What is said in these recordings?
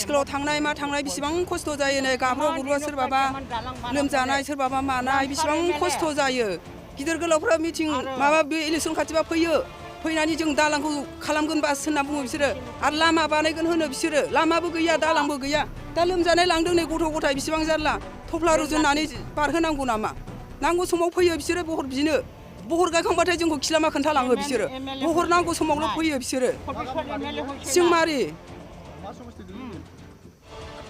स्कुलाव थांनाय मा थांनाय बेसेबां खस्थ' जायो नै गाब्र' गुब्र' सोरबाबा लोमजानाय सोरबाबा मानाय बेसेबां खस्थ' जायो गिदिर गोलावफ्रा मिटिं माबा बे इलेक्सन खाथिबा फैयो फैनानै जों दालांखौ खालामगोन बास होनना बुङो बिसोरो आरो लामा बानायगोन होनो बिसोरो लामाबो गैया दालांबो गैया दा लोमजानाय लांदों नै गथ' गथाय बेसेबां जारला थफ्ला रुजुननानै बारहोनांगौ नामा नांगौ समाव फैयो बिसोरो बहर बिनो बहर गायखांबाथाय जोंखौ खिलामा खोन्थालाङो बिसोरो बहर नांगौ समावल' फैयो बिसोरो सिंमारि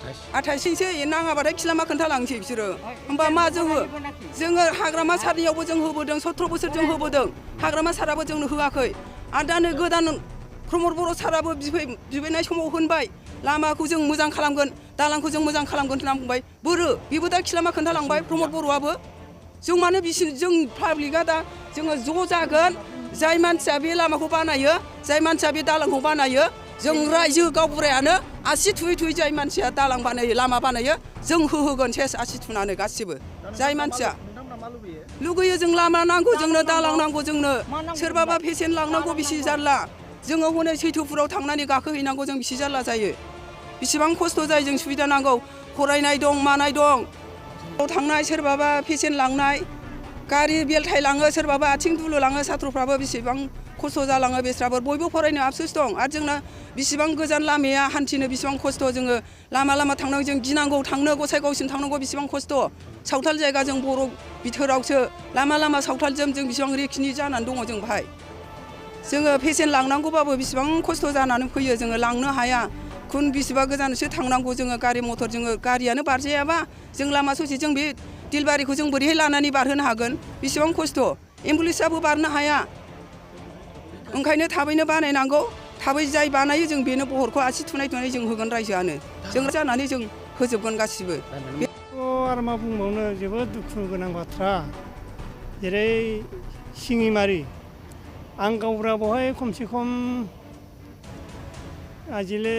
28सो नाङाबाथाय खिलामा खोन्थालांसै बिसोरो होमबा मा जोङो हाग्रामा सारनियावबो जों होबोदों 17 बोसोर जों होबोदों हाग्रामा साराबो जोंनो होआखै आरो दा नै गोदान प्रमद बर' साराबो बिबायनाय समाव होनबाय लामाखौ जों मोजां खालामगोन दालांखौ जों मोजां खालामगोन होनना बुंबाय बोरो बेबो दा खिलामा खोन्थालांबाय प्रमद बर'आबो जों मानो जों पाब्लिकआ दा जोङो ज' जागोन जाय मानसिया बे लामाखौ बानायो जाय मानसिया बे दालांखौ बानायो जों रायजो गावबुरायानो आसि थुयै थुयै जाय मानसिया दालां बानायो लामा बानायो जों होहोगोन सेस आसि थुनानै गासिबो जाय मानसिया लुगैयो जों लामा नांगौ जोंनो दालां नांगौ जोंनो सोरबाबा पेसेन्ट लांनांगौ बेसि जारला जोङो हनै सैथोपुराव थांनानै गाखोहैनांगौ जों बेसि जारला जायो बेसेबां खस्थ' जायो जों सुबिदा नांगौ फरायनाय दं मानाय दं थांनाय सोरबाबा पेसेन्ट लांनाय गारि बेलथाय लाङो सोरबाबा आथिं दुलु लाङो साथ्रफ्राबो बेसेबां खस्थ' जालाङो बेस्राबो बयबो फरायनो आफसोस दं आरो जोंना बेसेबां गोजान लामाया हान्थिनो बेसेबां खस्थ' जोङो लामा थांनांगौ जों गिनांगौ थांनो गसाइगावसिम थांनांगौ बेसेबां खस्थ' सावथाल जायगा जों बर' बिथोरावसो लामा सावथालजों जों बेसेबां रिक्सनि जानानै दङ जों बाहाय जोङो पेसेन्ट लांनांगौबाबो बेसेबां खस्थ' जानानै फैयो जोङो लांनो हाया खुन बेसेबा गोजानसो थांनांगौ जोङो गारि मथर जोङो गारियानो बारजायाबा जों लामा ससे जों बे दिलबारिखौ जों बोरैहाय लानानै बारहोनो हागोन बेसेबां खस्थ' एम्बुलेन्सआबो बारनो हाया ओंखायनो थाबैनो बानायनांगौ थाबै जाय बानायो जों बेनो बहरखौ आसि थुनाय जों होगोन रायजोआनो जों जानानै जों होजोबगोन गासिबो आरो मा बुंबावनो जोबोद दुखु गोनां बाथ्रा जेरै सिङिमारि आं गावब्रा बहाय खमसे खम आजिले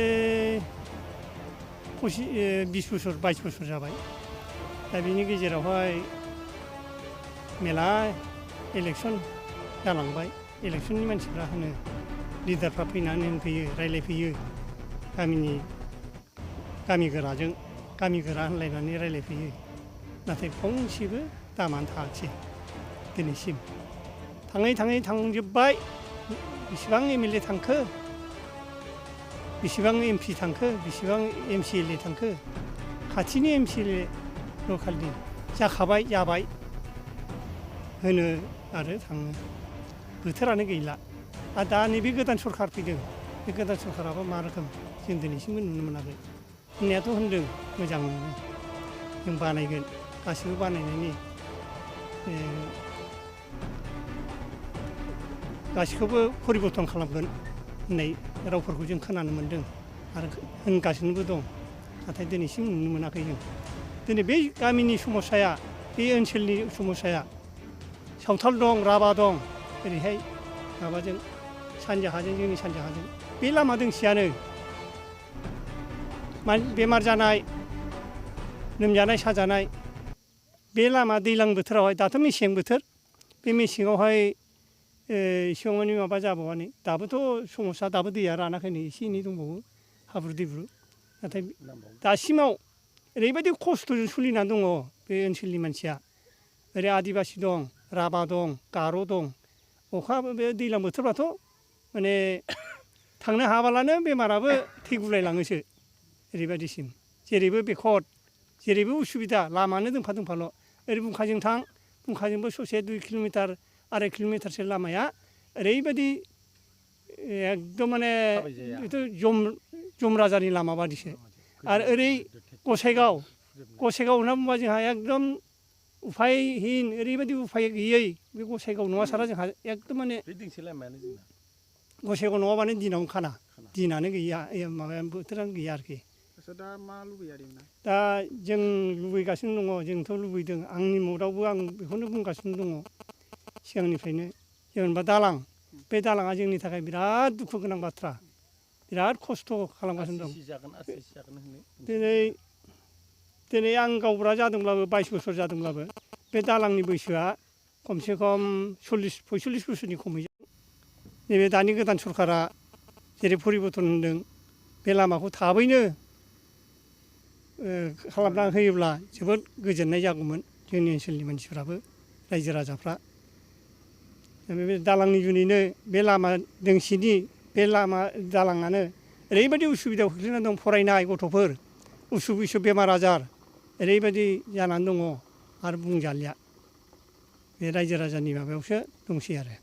20 बोसोर 22 बोसोर जाबाय दा बिनि गेजेरावहाय मेला इलेक्सन जालांबाय इलेक्सननि मानसिफ्रा होनो लिडारफ्रा फैनानै होनफैयो रायलायफैयो गामि गोरा होनलायनानै रायलायफैयो नाथाय फंसेबो दामानो थाङाखिसै दिनैसिम थाङै थांजोब्बाय बेसेबां एमएलए थांखो बेसेबां एमपि थांखो बेसेबां एमसिएलए थांखो खाथिनि एमसिएलए लकेलनि जाबाय होनो आरो थाङो बोथोरानो गैला आरो दा नैबे गोदान सरखार फैदों बे गोदान सरखाराबो मा रोखोम जों दिनैसिमबो नुनो मोनाखै होननायाथ' होनदों मोजां जों बानायगोन गासिबो बानायनायनि गासिखौबो परिबर्तन खालामगोन होननाय रावफोरखौ जों खोनानो मोन्दों आरो होनगासिनोबो दं नाथाय दिनैसिम नुनो मोनाखै जों दिनै बे गामिनि समस्याया बे ओनसोलनि समस्याया सावथाल दं राभा दं ओरैहाय माबाजों सानजाहाजों जोंनि सानजाहाजों बे लामा दोंसेयानो बेमार जानाय लोमजानाय साजानाय बे लामा दैज्लां बोथोरावहाय दाथ' मेसें बोथोर बे मेसेङावहाय एसेबां मानि माबा जाबावानो दाबोथ' समस्या दाबो दैया रानाखैनो एसे एनै दंबावो हाब्रु दैब्रु नाथाय दासिमाव ओरैबायदि खस्थ'जों सोलिनानै दङ बे ओनसोलनि मानसिया ओरै आदिबासि दं राभा दं गार' दं अखा बे दैज्लां बोथोरबाथ' माने थांनो हायाबालानो बेमाराबो थैगुलायलाङोसो ओरैबायदिसिम जेरैबो बेखद जेरैबो उसुबिदा लामानो दोंफा ल' ओरै बुंखाजों थां बुंखाजोंबो ससे 2 किल'मिटार 2.5 किल'मिटारसो लामाया ओरैबायदि एकदम माने बेथ' जम राजानि लामा बादिसो आरो ओरै गसाइगाव होनना बुंबा जोंहा एकदम उफायहीन ओरैबायदि उफाय गैयै बे गसाइगाव नङा सारा जोंहा एकदम माने गसाइगाव नङाबानो दिनावनो खाना दिनानो गैया माबाया बोथोरानो गैया आरोखि दा मा लुबैयो ओरैनो दा जों लुबैगासिनो दङ जोंथ' लुबैदों आंनि मुडावबो आं बेखौनो बुंगासिनो दङ सिगांनिफ्रायनो जेनेबा दालां बे दालाङा जोंनि थाखाय बिराद दुखु गोनां बाथ्रा बिराद खस्थ' खालामगासिनो दं दिनै आं गावब्रा जादोंब्लाबो 22 बोसोर जादोंब्लाबो बे दालांनि बैसोआ खमसे खम 40-45 बोसोरनि खमै नैबे दानि गोदान सरकारा जेरै परिबर्तन होनदों बे लामाखौ थाबैनो खालामना होयोब्ला जोबोद गोजोननाय जागौमोन जोंनि ओनसोलनि मानसिफ्राबो रायजो राजाफ्रा बे दालांनि जुनैनो बे लामा दोंसेनि बे लामा दालाङानो ओरैबायदि उसुबिदायाव खोख्लैना दं फरायनाय गथ'फोर उसुग बिसुग बेमार आजार ओरैबायदि जानानै दङ आरो बुंजालिया बे रायजो राजानि माबायावसो दंसै आरो